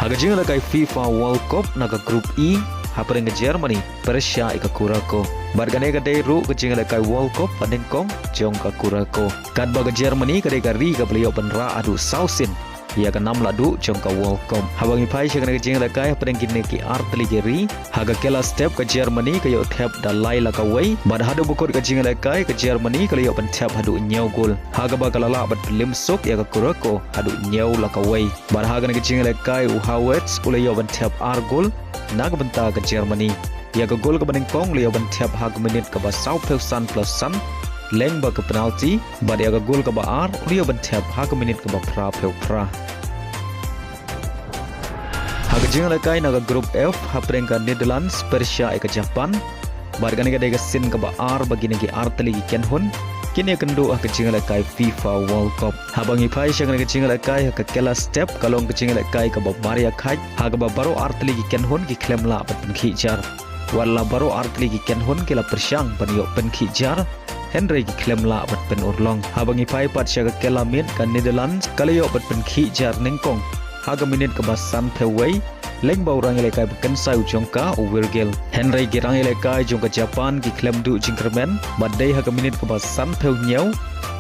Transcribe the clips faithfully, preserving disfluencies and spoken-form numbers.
Ka jingïalehkai FIFA World Cup na ka Group E, hapdeng ka Germany pyrshah ïa ka Curacao. Bad kane ka dei ruh ka jingïalehkai World Cup banyngkong jong ka Curacao. Katba ka Germany ka dei ka ri kaba la ïoh ban rah haduh saw sien ïa ka nam lahduh jong ka World Cup. Haba ngi phai sha kane ka jingïalehkai hapdeng kine ki artylli ki ri, ha ka kylla step ka Germany ka ïoh thep da lai la kawei, bad haduh ba kut ka jingïalehkai ka Germany ka la ïoh ban thep haduh hynñiew gol, ha kaba ka la lah ban pynlip suk ïa ka Curacao haduh hynñiew la kawei. Bad ha kane ka jingïalehkai u Havertz u la ïoh ban thep ar gol na ka bynta ka Germany. Ïa ka gol kaba nyngkong u la ïoh ban thep ha ka minit kaba sawphew san plus san lyngba ka penalty, bad ïa ka gol kaba ar u la ïoh ban thep ha ka minit kaba phraphew phra. Ha ka jingïalehkai na ka Group F, hapdeng ka Netherlands pyrshah ïa ka Japan. Bad kane ka dei ka sien kaba ar ba kine ki artylli ki kynhun kin ïakynduh ha ka jingïalehkai FIFA World Cup. Haba ngi phai sha kane ka jingïalehkai ha ka kylla step, ka long ka jingïalehkai kaba mar ïakhaiñ, ha kaba baroh artylli ki kynhun ki khlem lah ban pynkhih jar. Wat la baroh artylli ki kynhun ki la pyrshang ban ïoh pynkhih jar, hynrei ki khlem lah ban pynurlong. Haba ngi phai pat sha ka kylla miet, ka Netherlands ka la ïoh ban pynkhih jar nyngkong ha ka minit kaba sanphew wei lyngba u rangïalehkai ba kynsai u jong ka, u Virgil. Hynrei ki rangïalehkai jong ka Japan ki khlem duh jingkyrmen, bad dei ha ka minit kaba sanphew hynñiew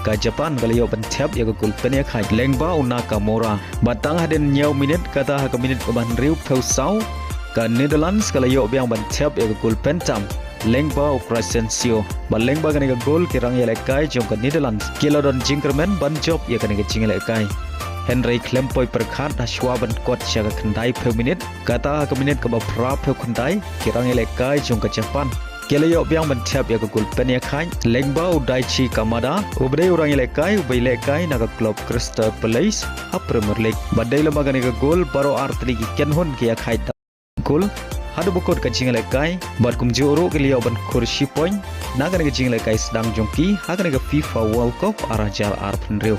ka Japan ka la ïoh ban thep ïa ka gol pynïakhaiñ lyngba u Nakamura. Bad tang hadien hynñiew minit, kata ha ka minit kaba hynriewphew saw, ka Netherlands ka la ïoh biang ban thep ïa ka gol pyntam lyngba u Crysencio. Bad lyngba kane ka gol ki rangïalehkai jong ka Netherlands ki la don jingkyrmen ban jop ïa kane ka jingïalehkai. Hynrei khlem poi pyrkhat, ha shuwa ban kot sha ka khyndaiphew minit, kata ha ka minit kaba phraphew khyndai, ki rangïalehkai jong ka Japan ki la ïoh biang ban thep ïa ka gol pynïakhaiñ lyngba u Daichi Kamada, uba dei u rangïalehkai uba ïalehkai na ka klub Crystal Palace ha Premier League. Bad dei lyngba kane ka gol baroh artylli ki kynhun ki ïakhaiñ da gol haduh ba kut ka jingïalehkai, bad kumjuh ruh ki la ïoh ban khur shi point na kane ka jingïalehkai sdang jong ki ha kane ka FIFA World Cup ar hajar arphew hynriew.